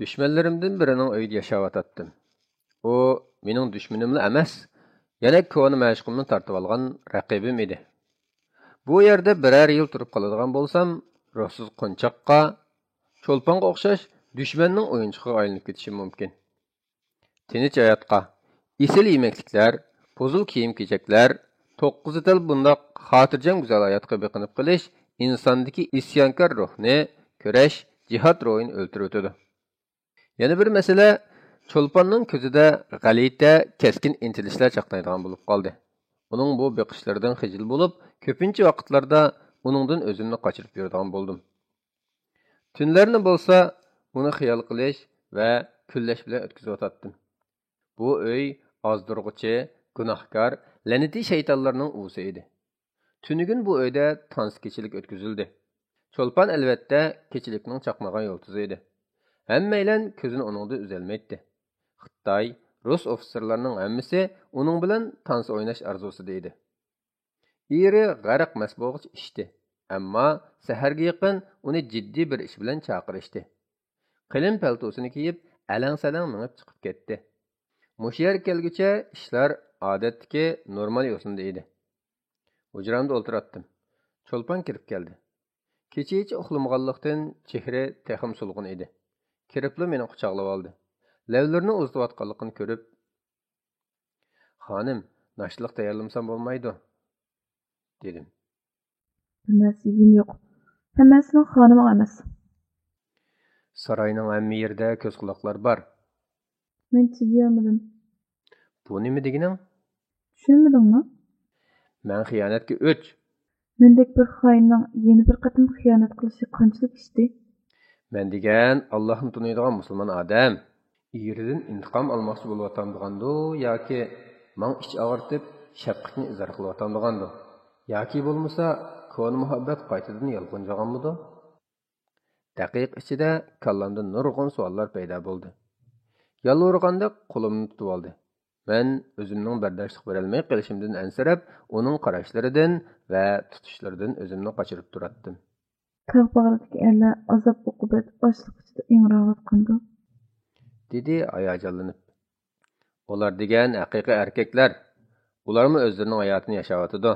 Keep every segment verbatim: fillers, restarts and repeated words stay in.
دۈشمەنلىرىمدىن بىرىنىڭ ئۆيىدە ياشاۋاتاتتىم. ئۇ مېنىڭ دۈشمىنىملا ئەمەس، يەنە كونا مەشۇقۇمنى تارتىۋالغان رەقىبىم ئىدى. بۇ يەردە بىرەر يىل تۇرۇپ قالىدىغان بولسام، روھسىز قونچاققا، چولپانغا ئوخشاش دۈشمەننىڭ ئويۇنچۇقىغا ئايلىنىپ كېتىشىم مۇمكىن. تىنچ ھاياتقا، ئېسىل يېمەكلىكلەر، پۇزۇل كىيىم-كېچەكلەر، توققۇزى تەل بۇنداق خاتىرجەم گۈزەل ھاياتقا بېقىنىپ قېلىش ئىنساندىكى ئىسيانكار روھنى، كۈرەش، جىھاد روھىنى ئۆلتۈرۈۋېتىدۇ. يەنە بىر مەسىلە، چولپاننىڭ كۆزىدە غەلىتە، كەسكىن ئىنتىلىشلار چاقنايدىغان بولۇپ قالدى. ئۇنىڭ بۇ بېقىشلىرىدىن خىجىل بولۇپ، كۆپىنچە ۋاقىتلاردا ئۇنىڭدىن ئۆزۈمنى قاچۇرۇپ يۈرىدىغان بولدۇم. تۈنلەرنى بولسا ئۇنى خىيال قىلىش ۋە كۈنلەش بىلەن ئۆتكۈزۈۋاتاتتىم. بۇ ئۆي ئازدۇرغۇچى، گۇناھكار، لەنىتىي شەيتانلارنىڭ ئۇۋىسى ئىدى. تۈنۈگۈن بۇ ئۆيدە تانسا كېچىلىك ئۆتكۈزۈلدى. چولپان، ئەلۋەتتە، كېچىلىكنىڭ چاقنىغان يۇلتۇزى ئىدى. ھەممەيلەن كۆزىنى ئۇنىڭدىن ئۈزەلمەيتتى. خىتاي، رۇس ئوفىتسېرلارنىڭ ھەممىسى ئۇنىڭ بىلەن تانسا ئويناش ئارزۇسىدا ئىدى. ئېرى غەرق مەست بولغۇچە ئىچتى، ئەمما سەھەرگە يېقىن ئۇنى جىددىي بىر ئىش بىلەن چاقىرىشتى. قېلىن پەلتوسىنى كىيىپ، ئەلەڭ-سەلەڭ مېڭىپ چىقىپ كەتتى. مۇشۇ يەرگە كەلگۈچە ئىشلار ئادەتتىكى نورمال يوسۇندا ئىدى. ھۇجرامدا ئولتۇراتتىم. چولپان كىرىپ كەلدى. كېچىچە ئۇخلىمىغانلىقتىن، چېھرى تېخىمۇ سولغۇن ئىدى. كىرىپلا مېنى قۇچاقلىۋالدى. لەۋلىرىنى ئۇزىتىۋاتقانلىقىنى كۆرۈپ، «خانىم، ناشتىلىق تەييارلىمىسام بولمايدۇ؟» دېدىم. «بىر نەرسە يېگۈم يوق. ھەممىسىنىڭ خانىمىغا ئەمەس.» «ساراينىڭ ھەممە يېرىدە كۆز-قۇلاقلار بار.» مەن چىدىيالمىدىم. «بۇ نېمە دېگىنىڭ؟» «چۈشەنمىدىڭمۇ؟» «مەن خىيانەتكە ئۆچ.» «مەندەك بىر خائىننىڭ يەنە بىر قېتىم خىيانەت قىلىشى قانچىلىك ئىشتى؟» «مەن دېگەن ئاللاھنى تونۇيدىغان مۇسۇلمان ئادەم.» «ئېرىدىن ئىنتىقام ئالماقچى بولۇۋاتامدىغاندۇ ياكى ماڭا ئىچ ئاغرىتىپ، شەپقىتىنى ئىزھار قىلىۋاتامدىغاندۇ؟ ياكى بولمىسا، كونا مۇھەببەت قايتىدىن يالقۇنجىغانمىدۇ؟» دەقىقە ئىچىدە كاللامدا نۇرغۇن سوئاللار پەيدا بولدى. يالۋۇرغاندەك قولۇمنى تۇتۇۋالدى. مەن ئۆزۈمنىڭ بەرداشلىق بېرەلمەي قېلىشىمدىن ئەنسىرەپ، ئۇنىڭ قاراشلىرىدىن ۋە تۇتۇشلىرىدىن ئۆزۈمنى قاچۇرۇپ تۇراتتىم. تاغ باغرىدىكى ئەرلەر ئازاب-ئوقۇبەت، ئاچلىق ئىچىدە ئىڭراۋاتقاندۇ؟ دېدى ھاياجانلىنىپ. ئۇلار دېگەن ھەقىقىي ئەركەكلەر. ئۇلارمۇ ئۆزلىرىنىڭ ھاياتىنى ياشاۋاتىدۇ.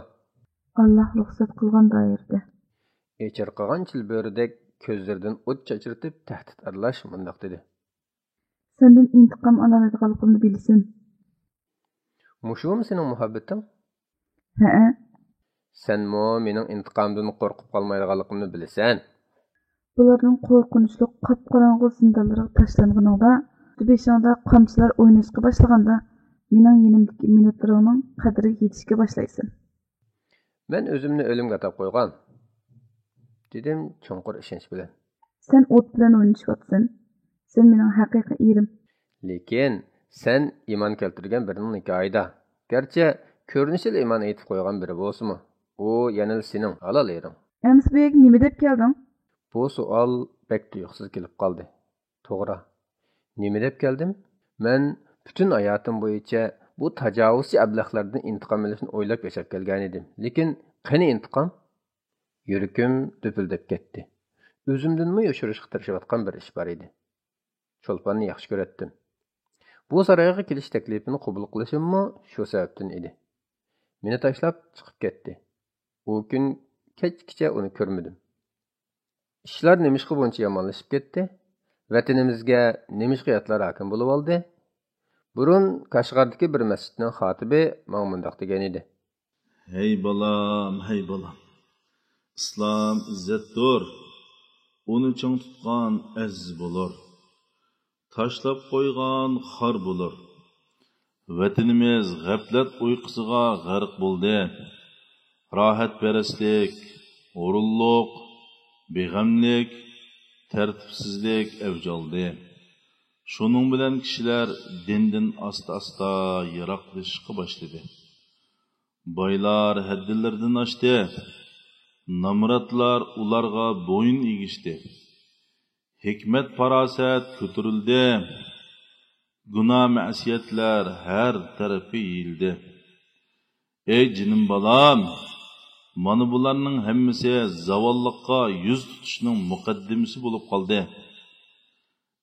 ئاللاھ رۇخسەت قىلغان دائىرىدە. ئېچىرقىغان چىلبۆرىدەك كۆزلىرىدىن ئوت چاچرىتىپ، تەھدىت ئارىلاش مۇنداق دېدى. سەندىن ئىنتىقام ئالالايدىغانلىقىمنى بىلىسەن. مۇشۇمۇ سېنىڭ مۇھەببىتىڭ؟ ھەئە. سەنمۇ مېنىڭ ئىنتىقامدىن قورقۇپ قالمايدىغانلىقىمنى بىلىسەن. بۇلارنىڭ قورقۇنچلۇق قاپقاراڭغۇ زىندانلىرىغا تاشلانغىنىڭدا، بېشىڭدا قامچىلار ئويناشقا باشلىغاندا، مېنىڭ يېنىمدىكى مىنۇتلىرىڭنىڭ قەدرىگە يېتىشكە باشلايسەن. مەن ئۆزۈمنى ئۆلۈمگە ئاتاپ قويغان، دېدىم چوڭقۇر ئىشەنچ بىلەن. سەن ئوت بىلەن ئوينىشىۋاتىسەن. سەن مېنىڭ ھەقىقىي ئېرىم. لېكىن سەن ئىمان كەلتۈرگەن بىرىنىڭ نىكاھىدا. گەرچە كۆرۈنۈشىدە ئىمان ئېيتىپ قويغان بىرى بولسىمۇ، ئۇ يەنىلا سېنىڭ ھالال ئېرىڭ. ئەمىسە بۇ يەرگە نېمە دەپ كەلدىڭ؟ بۇ سوئال بەك تۇيۇقسىز كېلىپ قالدى. توغرا. نېمە دەپ كەلدىم؟ مەن پۈتۈن ھاياتىم بويىچە بۇ تاجاۋۇزچى ئەبلەخلەردىن ئىنتىقام ئېلىشنى ئويلاپ ياشاپ كەلگەنىدىم. لېكىن قېنى ئىنتىقام؟ يۈرىكىم دۈپۈلدەپ كەتتى. ئۆزۈمدىنمۇ يوشۇرۇشقا تىرىشىۋاتقان بىر ئىش بار ئىدى. چولپاننى ياخشى كۆرەتتىم. بۇ سارايغا كېلىش تەكلىپىنى قوبۇل قىلىشىممۇ شۇ سەۋەبتىن ئىدى. مېنى تاشلاپ چىقىپ كەتتى. ئۇ كۈن كەچكىچە ئۇنى كۆرمىدىم. ئىشلار نېمىشقا بۇنچە يامانلىشىپ كەتتى؟ ۋەتىنىمىزگە نېمىشقا ياتلار ھاكىم بولۇۋالدى؟ بۇرۇن كاشغاردىكى بىر مەسچىتنىڭ خاتىپى ماڭا مۇنداق دېگەنىدى. ھەي بالام، ھەي بالام! ئىسلام ئىززەتتۇر. ئۇنى چىڭ تۇتقان ئەزىز بولۇر. تاشلاپ قويغان خار بولۇر. ۋەتىنىمىز غەپلەت ئۇيقۇسىغا غەرق بولدى. راھەتپەرەسلىك، ھۇرۇنلۇق، بىغەملىك، تەرتىپسىزلىك ئەۋج ئالدى. شۇنىڭ بىلەن كىشىلەر دىندىن ئاستا-ئاستا يىراقلىشىشقا باشلىدى. بايلار ھەددىلىرىدىن ئاشتى. نامراتلار ئۇلارغا بويۇن ئېگىشتى. ھېكمەت-پاراسەت كۆتۈرۈلدى. گۇناھ-مەسىيەتلەر ھەر تەرەپكە يېيىلدى. ئەي جېنىم بالام، مانا بۇلارنىڭ ھەممىسى زاۋاللىققا يۈز تۇتۇشنىڭ مۇقەددىمىسى بولۇپ قالدى.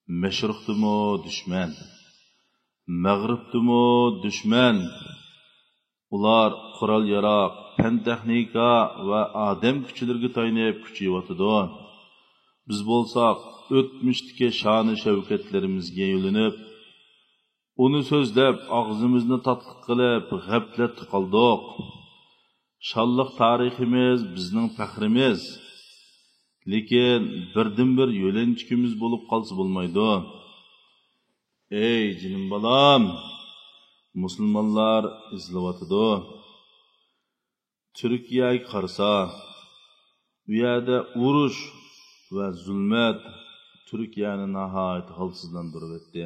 مەشرىقتىمۇ دۈشمەن، مەغرىبتىمۇ دۈشمەن. ئۇلار قورال-ياراغ، پەن-تېخنىكا ۋە ئادەم كۈچلىرىگە تايىنىپ كۈچىيىۋاتىدۇ. بىز بولساق ئۆتمۈشتىكى شانۇ-شەۋكەتلىرىمىزگە يۆلىنىپ، ئۇنى سۆزلەپ، ئاغزىمىزنى تاتلىق قىلىپ، غەپلەتتە قالدۇق. شانلىق تارىخىمىز بىزنىڭ پەخرىمىز. لېكىن بىردىنبىر يۆلەنچۈكىمىز بولۇپ قالسا بولمايدۇ. ئەي جېنىم بالام، مۇسۇلمانلار ئېزىلىۋاتىدۇ. تۈركىيەگە قارىسا، ئۇ يەردە ئۇرۇش ۋە زۇلمەت تۈركىيەنى ناھايىتى ھالسىزلاندۇرۇۋەتتى.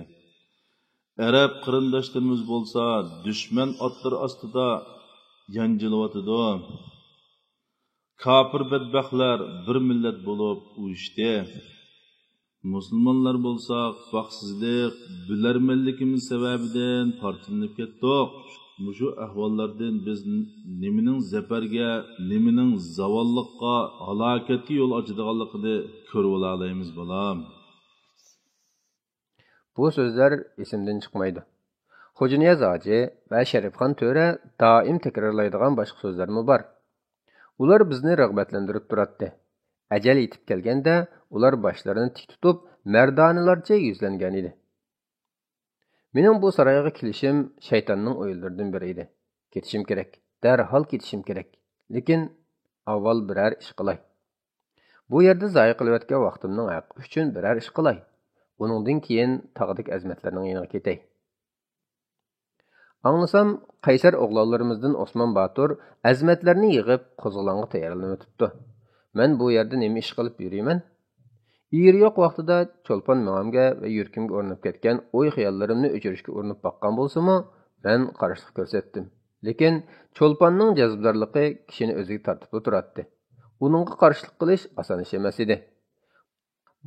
ئەرەب قېرىنداشلىرىمىز بولسا دۈشمەن ئاتلىرى ئاستىدا يانجىلىۋاتىدۇ. كاپىر بەتبەختلەر بىر مىللەت بولۇپ ئۇيۇشتى. مۇسۇلمانلار بولساق، بەختسىزلىك، بىلەرمەنلىكىمىز سەۋەبىدىن پارچىلىنىپ كەتتۇق. مۇشۇ ئەھۋاللاردىن بىز نېمىنىڭ زەپەرگە، نېمىنىڭ زاۋاللىققا، ھالاكەتكە يول ئاچىدىغانلىقىنى كۆرۈۋالالايمىز، بالام. بۇ سۆزلەر ئېسىمدىن چىقمايدۇ. خوجانىياز ھاجى ۋە شەرىپخان تۆرە دائىم تەكرارلايدىغان باشقا سۆزلەرمۇ بار. ئۇلار بىزنى رىغبەتلەندۈرۈپ تۇراتتى. ئەجەل يېتىپ كەلگەندە، ئۇلار باشلىرىنى تىك تۇتۇپ، مەردانىلەرچە يۈزلەنگەن ئىدى. مېنىڭ بۇ سارايغا كېلىشىم شەيتاننىڭ ئويلىرىدىن بىرى ئىدى. كېتىشىم كېرەك، دەرھال كېتىشىم كېرەك. لېكىن ئاۋۋال بىرەر ئىش قىلاي. بۇ يەردە زايە قىلىۋەتكەن ۋاقتىمنىڭ ھەققى ئۈچۈن بىرەر ئىش قىلاي. ئۇنىڭدىن كېيىن تاغدىكى ئەزىمەتلەرنىڭ يېنىغا كېتەي. ئاڭلىسام، قەيسەر ئوغلانلىرىمىزدىن ئوسمان باتۇر ئەزىمەتلەرنى يىغىپ، قوزغىلاڭغا تەييارلىنىۋېتىپتۇ. مەن بۇ يەردە نېمە ئىش قىلىپ يۈرىمەن؟ ئېرى يوق ۋاقتىدا چولپان مېڭەمگە ۋە يۈرىكىمگە ئورناپ كەتكەن ئوي-خىياللىرىمنى ئۆچۈرۈشكە ئۇرۇنۇپ باققان بولسىمۇ، مەن قارشىلىق كۆرسەتتىم. لېكىن چولپاننىڭ جەزبىدارلىقى كىشىنى ئۆزىگە تارتىپلا تۇراتتى. ئۇنىڭغا قارشىلىق قىلىش ئاسان ئىش ئەمەس ئىدى.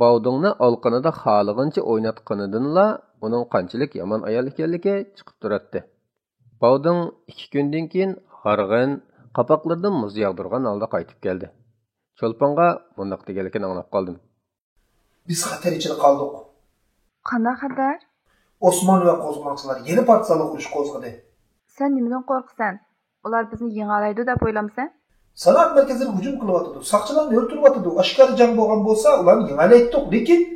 باۋدۇڭنى ئالىقىنىدا خالىغىنىچە ئويناتقىنىدىنلا ئۇنىڭ قانچىلىك يامان ئايال ئىكەنلىكى چىقىپ تۇراتتى. باۋدۇڭ ئىككى كۈندىن كېيىن ھارغىن، قاپاقلىرىدىن مۇز ياغدۇرغان ھالدا قايتىپ كەلدى. چولپانغا مۇنداق دېگەنلىكىنى ئاڭلاپ قالدىم. بىز خەتەر ئىچىدە قالدۇق. قانداق خەتەر؟ ئوسمان ۋە قوزغىلاڭچىلار يەنە پارتىزانلىق ئۇرۇشى قوزغىدى. سەن نېمىدىن قورقىسەن؟ ئۇلار بىزنى يېڭەلەيدۇ دەپ ئويلامسەن؟ سانائەت مەركەزلىرىگە ھۇجۇم قىلىۋاتىدۇ، ساقچىلارنى ئۆلتۈرۈۋاتىدۇ. ئاشكارا جەڭ بولغان بولسا، ئۇلارنى يېڭەلەيتتۇق، لېكىن.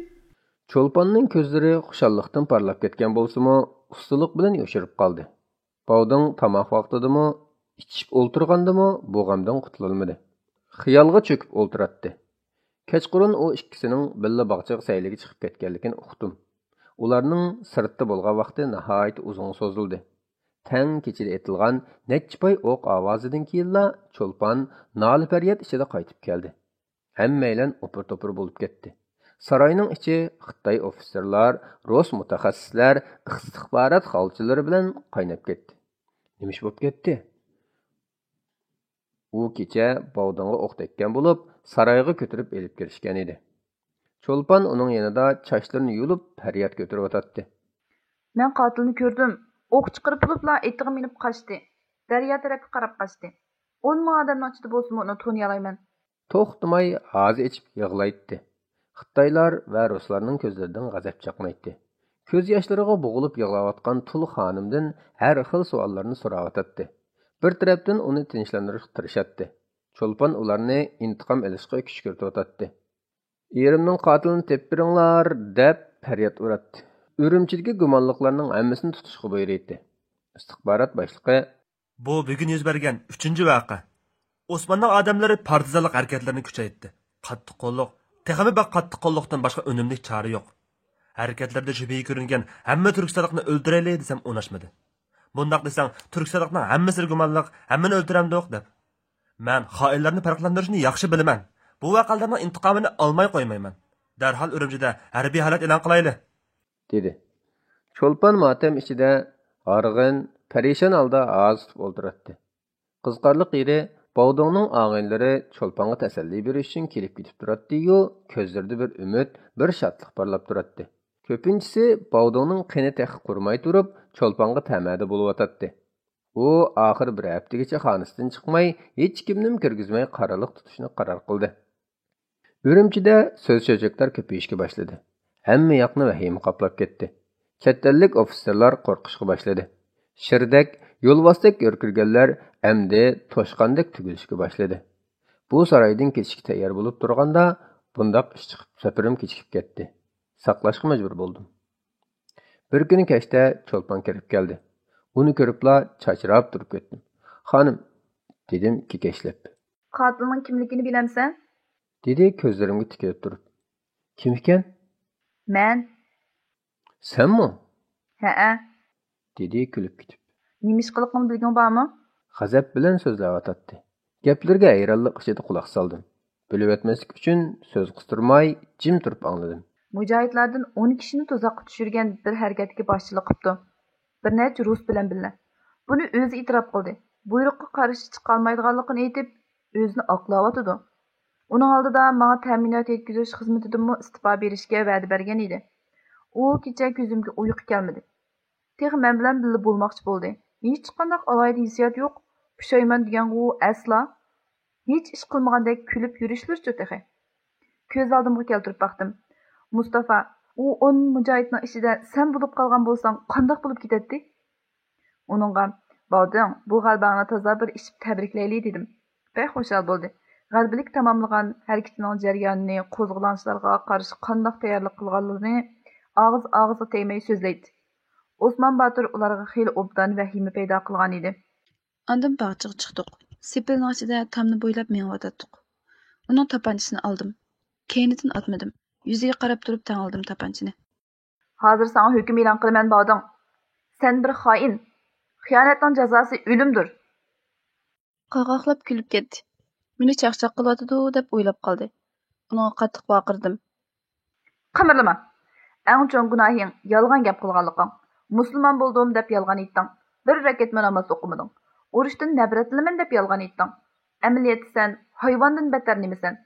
چولپاننىڭ كۆزلىرى خۇشاللىقتىن پارلاپ كەتكەن بولسىمۇ، ئۇستىلىق بىلەن يوشۇرۇپ قالدى. باۋدۇڭ تاماق ۋاقتىدىمۇ، ئىچىشىپ ئولتۇرغاندىمۇ بۇ غەمدىن قۇتۇلالمىدى. خىيالغا چۆكۈپ ئولتۇراتتى. كەچقۇرۇن ئۇ ئىككىسىنىڭ بىللە باغچىغا سەيلىگە چىقىپ كەتكەنلىكىنى ئۇقتۇم. ئۇلارنىڭ سىرتتا بولغان ۋاقتى ناھايىتى ئۇزۇنغا سوزۇلدى. تەڭ كېچىدە ئېتىلغان نەچچە پاي ئوق ئاۋازىدىن كېيىنلا چولپان نالە-پەرياد ئىچىدە قايتىپ كەلدى. ھەممەيلەن ئوپۇر-توپۇر بولۇپ كەتتى. ساراينىڭ ئىچى خىتاي ئوفىتسېرلار، رۇس مۇتەخەسسىسلەر، ئىستىخبارات خالچىلىرى بىلەن قايناپ كەتتى. نېمە ئىش بولۇپ كەتتى؟ ئۇ كېچە باۋدۇڭغا ئوق تەگكەن بولۇپ، سارايغا كۆتۈرۈپ ئېلىپ كىرىشكەن ئىدى. چولپان ئۇنىڭ يېنىدا چاچلىرىنى يۇلۇپ پەرياد كۆتۈرۈۋاتاتتى. مەن قاتىلنى كۆردۈم. ئوق چىقىرىپ بولۇپلا ئېتىغا مىنىپ قاچتى. دەريا تەرەپكە قاراپ قاچتى. ئون مىڭ ئادەمنىڭ ئىچىدە بولسىمۇ ئۇنى تونۇيالايمەن. توختىماي ھازا ئېچىپ يىغلايتتى. خىتايلار ۋە رۇسلارنىڭ كۆزلىرىدىن غەزەپ چاقنايتتى. كۆز ياشلىرىغا بوغۇلۇپ يىغلاۋاتقان تۇل خانىمدىن ھەر خىل سوئاللارنى سوراۋاتاتتى. بىر تەرەپتىن ئۇنى تىنچلاندۇرۇشقا تىرىشاتتى. چولپان ئۇلارنى ئىنتىقام ئېلىشقا كۈشكۈرتۈۋاتاتتى. «ئېرىمنىڭ قاتىلىنى تېپىپ بېرىڭلار!» دەپ پەرياد ئۇراتتى. ئۈرۈمچىدىكى گۇمانلىقلارنىڭ ھەممىسىنى تۇتۇشقا بۇيرۇيتتى. ئىستىخبارات باشلىقى بۇ بۈگۈن يۈز بەرگەن ئۈچىنچى ۋەقە. ئوسماننىڭ ئادەملىرى پارتىزانلىق ھەرىكەتلىرىنى كۈچەيتتى. قاتتىق قوللۇق، تېخىمۇ بەك قاتتىق قوللۇقتىن باشقا ئۈنۈملۈك چارە يوق. ھەرىكەتلىرىدە شۈبھىگە كۆرۈنگەن ھەممە تۈركىستانلىقنى ئۆلتۈرەيلى دېسەم ئۇناشمىدى. بۇنداق دېسەڭ، تۈركىستانلىقنىڭ ھەممىسىگە گۇمانلىق، ھەممىنى ئۆلتۈرەمدۇق دەپ. مەن خائىنلارنى پەرقلەندۈرۈشنى ياخشى بىلىمەن. بۇ ۋەقەلەرنىڭ ئىنتىقامىنى ئالماي قويمايمەن. دەرھال ئۈرۈمچىدە ھەربىي ھالەت ئېلان قىلايلى، دېدى. چولپان ماتەم ئىچىدە ھارغىن، پەرىشان ھالدا ھازا تۇتۇپ ئولتۇراتتى. قىزىقارلىق يېرى، باۋدۇڭنىڭ ئاغىنىلىرى چولپانغا تەسەللى بېرىش ئۈچۈن كېلىپ كېتىپ تۇراتتى-يۇ، كۆزلىرىدە بىر ئۈمىد، بىر شادلىق پارلاپ تۇراتتى. كۆپىنچىسى باۋدۇڭنىڭ قېنى تېخى قۇرۇماي تۇرۇپ، چولپانغا تەمەدە بولۇۋاتاتتى. ئۇ ئاخىر بىر ھەپتىگىچە خانىسىدىن چىقماي، ھېچكىمنىمۇ كىرگۈزمەي قارىلىق تۇتۇشنى قارار قىلدى. ئۈرۈمچىدە سۆز-چۆچەكلەر كۆپىيىشكە باشلىدى. ھەممە ياقنى ۋەھىمە قاپلاپ كەتتى. چەت ئەللىك ئوفىتسېرلار قورقۇشقا باشلىدى. شىردەك، يولۋاستەك يۈركۈرگەنلەر ئەمدى توشقاندەك تۈگۈلۈشكە باشلىدى. بۇ سارايدىن كېتىشكە تەييار بولۇپ تۇرغاندا، بۇنداق ئىش چىقىپ، سەپىرىم كېچىكىپ كەتتى. ساقلاشقا مەجبۇر بولدۇم. بىر كۈنى كەچتە چولپان كىرىپ كەلدى. ئۇنى كۆرۈپلا چاچراپ تۇرۇپ كەتتىم. «خانىم»، دېدىم كېكەچلەپ. «قاتىلنىڭ كىملىكىنى بىلەمسەن؟» دېدى كۆزلىرىمگە تىكىلىپ تۇرۇپ. «كىم ئىكەن؟» «مەن.» «سەنمۇ؟» «ھەئە.» دېدى كۈلۈپ كېتىپ. «نېمە ئىش قىلىقىڭنى بىلگۈڭ بارمۇ؟» غەزەپ بىلەن سۆزلەۋاتاتتى. گەپلىرىگە ھەيرانلىق ئىچىدە قۇلاق سالدىم. بۆلۈۋەتمەسلىك ئۈچۈن سۆز قىستۇرماي، جىم تۇرۇپ ئاڭلىدىم. «مۇجاھىدلاردىن ئون كىشىنى تۇزاققا چۈشۈرگەن بىر ھەرىكەتكە باشچىلىق قىپتۇ. بىر نەچچە رۇس بىلەن بىللە. بۇنى ئۆزى ئېتىراپ قىلدى. بۇيرۇققا قارشى چىقالمايدىغانلىقىنى ئېيتىپ، ئۆزىنى ئاقلاۋاتىدۇ. ئۇنىڭ ئالدىدا ماڭا تەمىنات يەتكۈزۈش خىزمىتىدىنمۇ ئىستېپا بېرىشكە ۋەدە بەرگەن ئىدى. ئۇ كېچە كۆزۈمگە ئۇيقۇ كەلمىدى. تېخى مەن بىلەن بىللە بولماقچى بولدى. ھېچقانداق ئالاھىدە ھېسسىيات يوق. پۇشايمان دېگەنغۇ ئەسلا. ھېچ ئىش قىلمىغاندەك كۈلۈپ يۈرۈشلىرىچۇ تېخى.» كۆز ئالدىمغا كەلتۈرۈپ باقتىم. مۇستافا، ئۇ ئون مۇجاھىدنىڭ ئىچىدە سەن بولۇپ قالغان بولساڭ قانداق بولۇپ كېتەتتى؟ ئۇنىڭغا، «باۋدىڭ، بۇ غەلىبەڭنى تازا بىر ئىچىپ تەبرىكلەيلى» دېدىم. بەك خۇشال بولدى. غەلىبىلىك تاماملىغان ھەرىكىتىنىڭ جەريانىنى، قوزغىلاڭچىلارغا قارشى قانداق تەييارلىق قىلغانلىرىنى ئاغزى ئاغزىغا تەگمەي سۆزلەيتتى. ئوسمان باتۇر ئۇلارغا خېلى ئوبدان ۋەھىمە پەيدا قىلغان ئىدى. ئاندىن باغچىغا چىقتۇق. سېپىلنىڭ ئىچىدە تامنى بويلاپ مېڭىۋاتاتتۇق. ئۇنىڭ تاپانچىسىنى ئالدىم. كەينىدىن ئاتمىدىم. يۈزىگە قاراپ تۇرۇپ تەڭلىدىم تاپانچىنى. «ھازىر ساڭا ھۆكۈم ئېلان قىلىمەن، باۋدىڭ. سەن بىر خائىن، خىيانەتنىڭ جازاسى ئۆلۈمدۇر.» قاقاقلاپ كۈلۈپ كەتتى. مېنى چاقچاق قىلىۋاتىدۇ دەپ ئويلاپ قالدى. ئۇنىڭغا قاتتىق ۋارقىرىدىم. «قىمىرلىما! ئەڭ چوڭ گۇناھىڭ يالغان گەپ قىلغانلىقىڭ. مۇسۇلمان بولدۇم دەپ يالغان ئېيتتىڭ. بىر رەكەتمۇ ناماز ئوقۇمىدىڭ. ئۇرۇشتىن نەپرەتلىنىمەن دەپ يالغان ئېيتتىڭ. ئەمەلىيەتتە سەن ھايۋاندىن بەتتەر نېمىسەن؟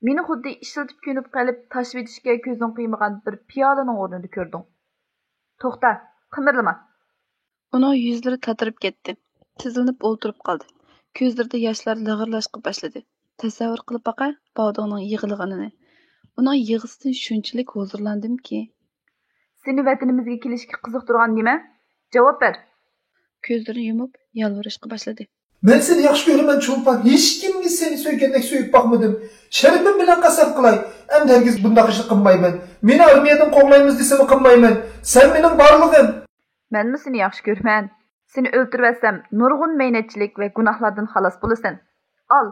مېنى خۇددى ئىشلىتىپ كۆنۈپ قېلىپ تاشلىۋېتىشكە كۆزۈڭ قىيمىغان بىر پىيالىنىڭ ئورنىدا كۆردۈڭ. توختا، قىمىرلىما!» ئۇنىڭ يۈزلىرى تاتىرىپ كەتتى. تىزلىنىپ ئولتۇرۇپ قالدى. كۆزلىرىدە ياشلار لىغىرلاشقا باشلىدى. تەسەۋۋۇر قىلىپ باقە، باۋدىڭنىڭ يىغلىغىنىنى. ئۇنىڭ يىغىسىدىن شۇنچىلىك ھۇزۇرلاندىمكى. «سېنى ۋەتىنىمىزگە كېلىشكە قىزىقتۇرغان نېمە؟ جاۋاب بەر!» كۆزلىرىنى يۇمۇپ يالۋۇرۇشقا باشلىدى. «مەن سېنى ياخشى كۆرىمەن، چولپان. ھېچكىمگە سېنى سۆيگەندەك سۆيۈپ باقمىدىم. شەرىپىم بىلەن قەسەم قىلاي، ئەمدى ھەرگىز بۇنداق ئىشنى قىلمايمەن. مېنى ئارمىيەدىن قوغلايمىز دېسىمۇ قىلمايمەن. سەن مېنىڭ بارلىقىم.» «مەنمۇ سېنى ياخشى كۆرىمەن. سېنى ئۆلتۈرۈۋەتسەم، نۇرغۇن مەينەتچىلىك ۋە گۇناھلاردىن خالاس بولىسەن. ئال،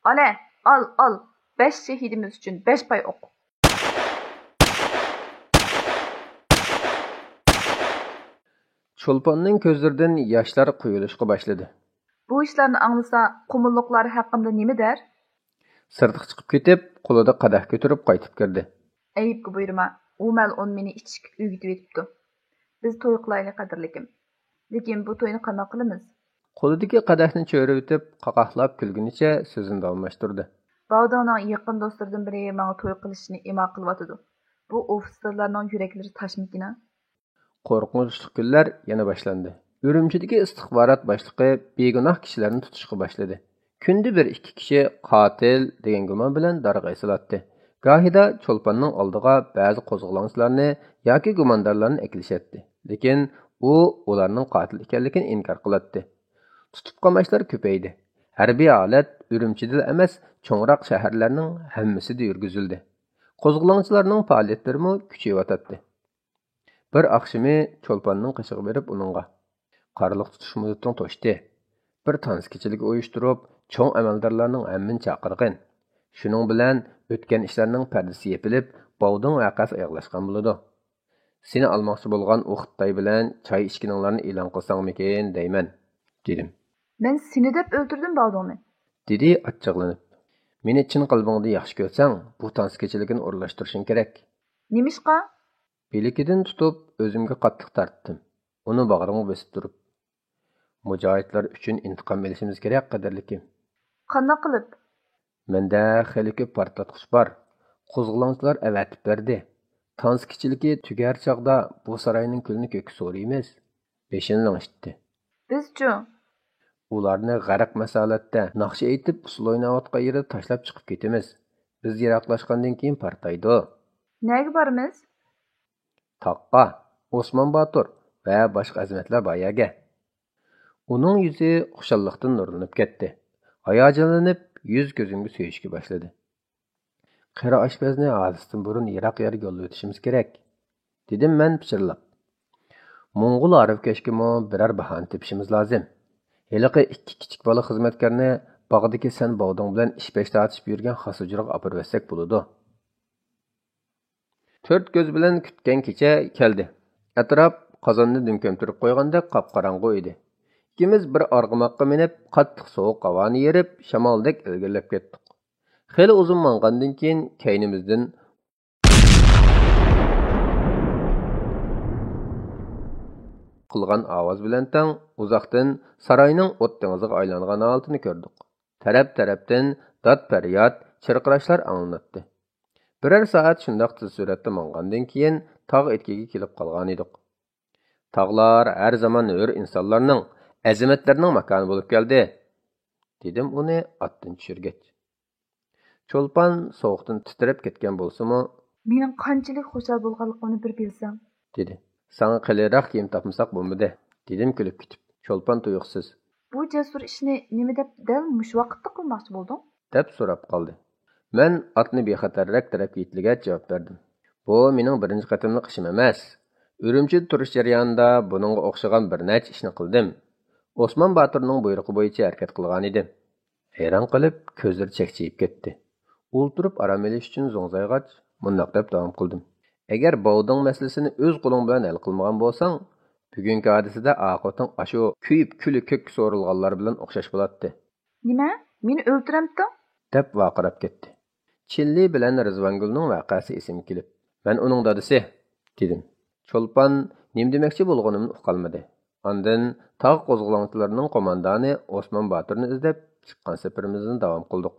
ئانە، ئال، ئال. بەش شېھىدىمىز ئۈچۈن بەش پاي ئوق.» چولپاننىڭ كۆزلىرىدىن ياشلار قۇيۇلۇشقا باشلىدى. «بۇ ئىشلارنى ئاڭلىسا، قۇمۇللۇقلار ھەققىمدە نېمە دەر؟» سىرتقا چىقىپ كېتىپ، قولىدا قەدەھ كۆتۈرۈپ قايتىپ كىردى. «ئەيىبكە بۇيرۇما، ئۇ مەلئۇن مېنى ئىچكە ئۆگىتىۋېتىپتۇ. بىز توي قىلايلى، قەدىرلىكىم. لېكىن بۇ توينى قانداق قىلىمىز؟» قولىدىكى قەدەھنى چۆرۈۋېتىپ، قاقاقلاپ كۈلگىنىچە سۆزىنى داۋاملاشتۇردى. «باۋدىڭنىڭ يېقىن دوستلىرىدىن بىرى ماڭا توي قىلىشنى ئىما قىلىۋاتىدۇ. بۇ ئوفىتسېرلارنىڭ يۈرەكلىرى تاشمىكىنا؟» قورقۇنچلۇق كۈنلەر يەنە باشلاندى. ئۈرۈمچىدىكى ئىستىخبارات باشلىقى بىگۇناھ كىشىلەرنى تۇتۇشقا باشلىدى. كۈندە بىر ئىككى كىشى قاتىل دېگەن گۇمان بىلەن دارغا ئېسىلاتتى. گاھىدا چولپاننىڭ ئالدىغا بەزى قوزغىلاڭچىلارنى ياكى گۇماندارلارنى ئەكېلىشەتتى. لېكىن ئۇ ئۇلارنىڭ قاتىل ئىكەنلىكىنى ئىنكار قىلاتتى. تۇتۇپ قاماشلار كۆپەيدى. ھەربىي ھالەت ئۈرۈمچىدىلا ئەمەس، چوڭراق شەھەرلەرنىڭ ھەممىسىدە يۈرگۈزۈلدى. قوزغىلاڭچىلارنىڭ پائالىيەتلىرىمۇ كۈچىيىۋاتاتتى. بىر ئاخشىمى چولپاننىڭ قېشىغا بېرىپ ئۇنىڭغا، «قارلىق تۇتۇش مۇددىتىڭ توشتى. بىر تانسا كېچىلىكى ئۇيۇشتۇرۇپ، چوڭ ئەمەلدارلارنىڭ ھەممىنى چاقىرغىن. شۇنىڭ بىلەن ئۆتكەن ئىشلارنىڭ پەردىسى يېپىلىپ، باۋدىڭ ۋەقەسى ئاياغلاشقان بولىدۇ. سېنى ئالماقچى بولغان ئۇ خىتاي بىلەن چاي ئىچكىنىڭلارنى ئېلان قىلساڭمىكىن دەيمەن»، دېدىم. «مەن سېنى دەپ ئۆلتۈردۈم باۋدىڭنى؟» دېدى ئاچچىقلىنىپ. «مېنى چىن قەلبىڭدىن ياخشى كۆرسەڭ، بۇ تانسا كېچىلىكىنى ئورۇنلاشتۇرۇشۇڭ كېرەك.» «نېمىشقا؟» بىلىكىدىن تۇتۇپ، ئۆزۈمگە قاتتىق تارتتىم. ئۇنى باغرىمغا بېسىپ تۇرۇپ، «مۇجاھىدلار ئۈچۈن ئىنتىقام ئېلىشىمىز كېرەك، قەدىرلىكىم.» «قانداق قىلىپ؟» «مەندە خېلى كۆپ پارتلاتقۇچ بار. قوزغىلاڭچىلار ئەۋەتىپ بەردى. تانسا كېچىلىكى تۈگەر چاغدا بۇ ساراينىڭ كۈلىنى كۆككە سورۇيمىز.» بېشىنى لىڭشىتتى. «بىزچۇ؟» «ئۇلارنى غەرق مەسالەتتە، ناخشا ئېيتىپ، ئۇسسۇل ئويناۋاتقان يېرىدە تاشلاپ چىقىپ كېتىمىز. بىز يىراقلاشقاندىن كېيىن پارتلايدۇ.» «نەگە بارىمىز؟» تاغقا، ئوسمان باتۇر ۋە باشقا ئەزىمەتلەر بار يەرگە. ئۇنىڭ يۈزى خۇشاللىقتىن نۇرلىنىپ كەتتى. ھاياجانلىنىپ، يۈز كۆزۈمگە سۆيۈشكە باشلىدى. قېرى ئاشپەزنى ھادىسىدىن بۇرۇن يىراق يەرگە يوللىۋېتىشىمىز كېرەك، دېدىم مەن پىچىرلاپ. موڭغۇل ئارىۋكەشكىمۇ بىرەر باھانە تېپىشىمىز لازىم. ھېلىقى ئىككى كىچىك بالا خىزمەتكارنى باغدىكى سەن باۋدۇڭ بىلەن ئىش-پەش تارتىشىپ يۈرگەن خاسۇجرىغا ئاپىرىۋەتسەك بولىدۇ. تۆت كۆز بىلەن كۈتكەن كېچە كەلدى. ئەتراپ قازاننى دۈم كۆمتۈرۈپ قويغاندەك قاپقاراڭغۇ ئىدى. ئىككىمىز بىر ئارغىماققا مىنىپ، قاتتىق سوغۇق ھاۋانى يېرىپ، شامالدەك ئىلگىرىلەپ كەتتۇق. خېلى ئۇزۇن ماڭغاندىن كېيىن، كەينىمىزدىن قىلغان ئاۋاز بىلەن تەڭ ئۇزاقتىن ساراينىڭ ئوت دېڭىزىغا ئايلانغان ھالىتىنى كۆردۇق. تەرەپ-تەرەپتىن دات-پەرياد، چىرقىراشلار ئاڭلىناتتى. بىرەر سائەت شۇنداق تېز سۈرئەتتە ماڭغاندىن كېيىن، تاغ ئېتىكىگە كېلىپ قالغانىدۇق. تاغلار ھەر زامان ھۆر ئىنسانلارنىڭ، ئەزىمەتلەرنىڭ ماكانى بولۇپ كەلدى، دېدىم ئۇنى ئاتتىن چۈشۈرگەچ. چولپان سوغۇقتىن تىترەپ كەتكەن بولسىمۇ، مېنىڭ قانچىلىك خۇشال بولغانلىقىمنى بىر بىلسەڭ، دېدى. ساڭا قېلىنراق كىيىم تاپمىساق بولمىدى، دېدىم كۈلۈپ كېتىپ. چولپان تۇيۇقسىز، بۇ جەسۇر ئىشنى نېمە دەپ دەل مۇشۇ ۋاقىتتا قىلماقچى بولدۇڭ؟ دەپ سوراپ قالدى. مەن ئاتنى بىخەتەررەك تەرەپكە يېتىلىگەچ جاۋاب بەردىم. بۇ مېنىڭ بىرىنچى قېتىملىق ئىشىم ئەمەس. ئۈرۈمچىدە تۇرۇش جەريانىدا بۇنىڭغا ئوخشىغان بىر نەچچە ئىشنى قىلدىم. ئوسمان باتۇرنىڭ بۇيرۇقى بويىچە ھەرىكەت قىلغانىدىم. ھەيران قېلىپ، كۆزلىرى چەكچىيىپ كەتتى. ئولتۇرۇپ ئارام ئېلىش ئۈچۈن زوڭزايغاچ، مۇنداق دەپ داۋام قىلدىم. ئەگەر باۋدۇڭ مەسىلىسىنى ئۆز قولۇڭ بىلەن ھەل قىلمىغان بولساڭ، بۈگۈنكى ھادىسىدە ئاقىۋىتىڭ ئاشۇ كۆيۈپ كۈلى كۆككە سورۇلغانلار بىلەن ئوخشاش بولاتتى. نېمە؟ مېنى ئۆلتۈرەمتىڭ؟ دەپ ۋارقىراپ كەتتى. چىللى بىلەن رىزۋانگۈلنىڭ ۋەقەسى ئېسىمگە كېلىپ، مەن ئۇنىڭ دادىسى، دېدىم. چولپان نېمە دېمەكچى بولغىنىمنى ئۇقالمىدى. ئاندىن تاغ قوزغىلاڭچىلىرىنىڭ قوماندانى ئوسمان باتۇرنى ئىزدەپ چىققان سەپىرىمىزنى داۋام قىلدۇق.